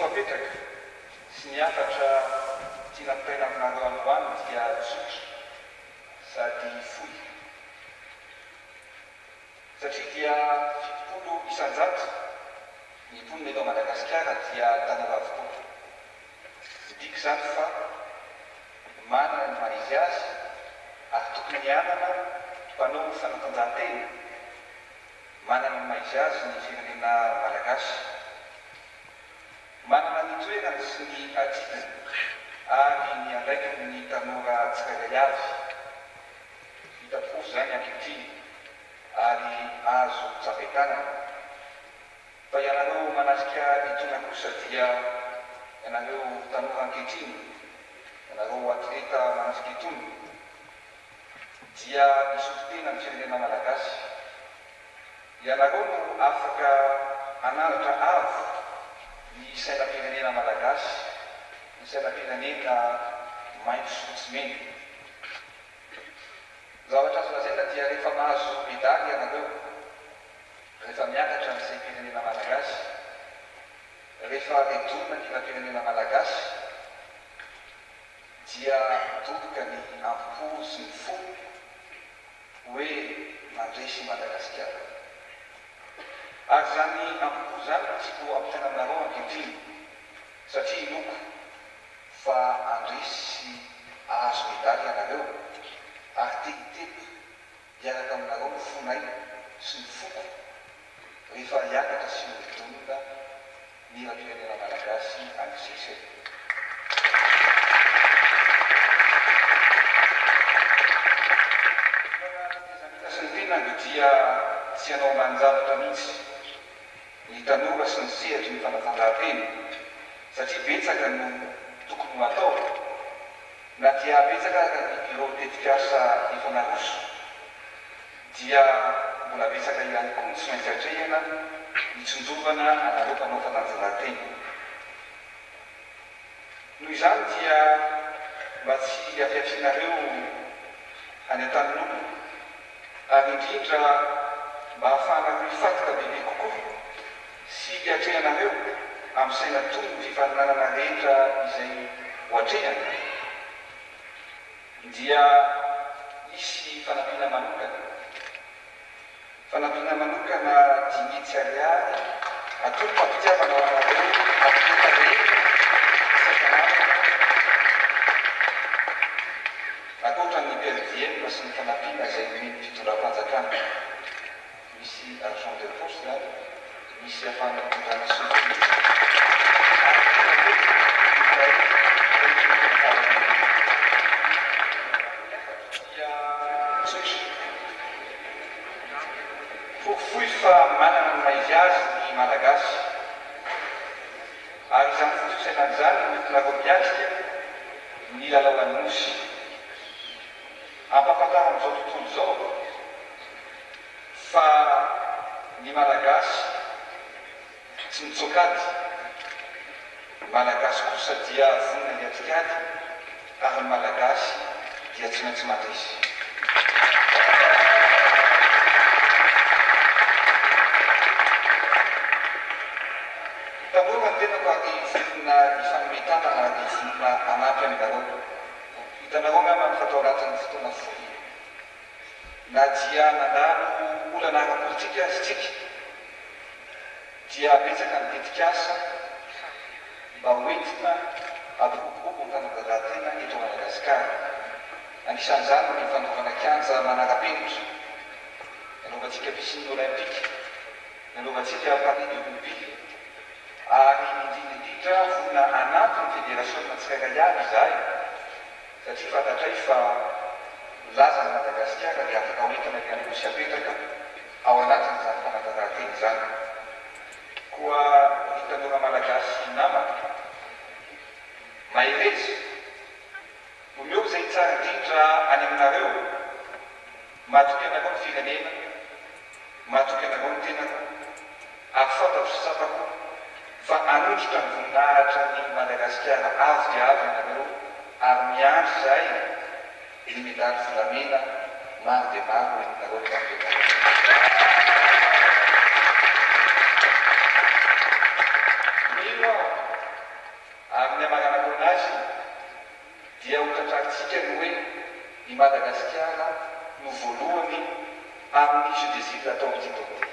tiako apetraka sy ny hafatra tiana ampitaina aminareo androany dia tsotra sady fohy. Satria dia 70% ny mponina eto Madagasikara dia tanora avokoa. Midika izany fa manana ny maha izy azy ary tokony hanana mpanao fanatanjahantena manana ny maha izy azy ny firenena malagasy. Manana ny toerany sy ny adidiny ary ny andraikiny ny tanora tsirairay avy. Hita porofo izany ankehitriny ary azo tsapain-tanana. Fa ianareo manatrika itony kosa dia ianareo tanora ankehitriny, ianareo atleta manatrika itony dia hisotro tena ny firenena malagasy. Ianareo no afaka hanandratra avo ny sainam-pirenena malagasy, ny sainam-pirenena maitso fotsy mena. Ny zavatra azo lazaina dia rehefa mahazo medaly ianareo, rehefa miakatra ny saim-pirenena malagasy, rehefa redonina ny hiram-pirenena malagasy dia midoboka ny ambo-po sy ny fo hoe nandresy i Madagasikara. Ary izany ambo-po izany no tiako ampitaina aminareo ankehitriny satria inoako fa handresy sy hahazo medaly ianareo ary te hitepo hiaraka aminareo ny fonay sy ny foko rehefa hiakatra sy ho redonina ny hiram-pirenena malagasy any Seychelles. Fitondrana tetezamita sy ny tenany dia tsy hanao ambanin-javatra mihitsy ny tanora sy ny sehatry ny fanatanjahantena satria betsaka no tokony ho atao na dia betsaka aza ny ireo tetikasa efa naroso dia mbola betsaka ihany koa ny tsy maintsy atrehina hitsinjovana anareo mpanao fanatanjahantena. Noho izany dia mba tsy hiafiafianareo any an-tanin'olona ary indrindra mba hahafahanareo hifantoka bebe kokoa sy hiatrehanareo amin'ny saina tony ny fifaninanana rehetra izay ho atrehana dia hisy fanampiana manokana. Fanampiana manokana 500 ariary atolotra am-pitiavana ho anareo atleta rehetra sy ankanavaka ankoatra ny per diem sy ny fanampiana izay nomen'ny fitondram-panjakana. Misy argent de poche izany, misy ahafahana mitondrana souvenir ary tena hoe ilay fahefana mihitsy. Ny hafatra dia tsotra. Porofoy fa manana ny maha izy azy ny Malagasy. Ary izany foto-pisainana izany no entinareo miatrika ny lalao any Nosy. Ampahafantaran'izao tontolo izao fa ny Malagasy tsy mitsoak'ady, ny Malagasy kosa dia vonona hiatrik'ady ary ny Malagasy dia tsy maintsy mandresy. Tanora ny tenako ary vonona hifanome tanana ary vonona hanampy aminareo. Hitanareo angamba fa tao anatin'ny fotoana fohy, na dia nandalo olana ara-politika aza isika, dia betsaka ny tetikasa mba ho entina hampiroborobo ny fanatanjahantena eto Madagasikara. Anisan'izany ny fanaovana kianja manara-penitra, ny hanaovantsika piscine olympique, ny hanaovantsika palais de rugby, Ary indrindra indrindra vonona hanampy ny federasiona tsirairay avy izahay satria fantatray fa ny lazan'i Madagasikara dia afaka hoentina ihany koa sy apetraka ao anatin'izany fanatanjahantena izany. Koa ry tanora malagasy namana, mahereza, omeo izay tsara indrindra any aminareo, matoky anareo ny firenena, matoky anareo ny tenako, Ary fantatro sy tsapako fa hanondrotra ny voninahitra ny Madagasikara avo dia avo ianareo ary miandry izahay ny medaly volamena maro dia maro ho entinareo rehefa miverina any. Mino aho. amin'ny Jeux des Îles atao amin'ity taona ity.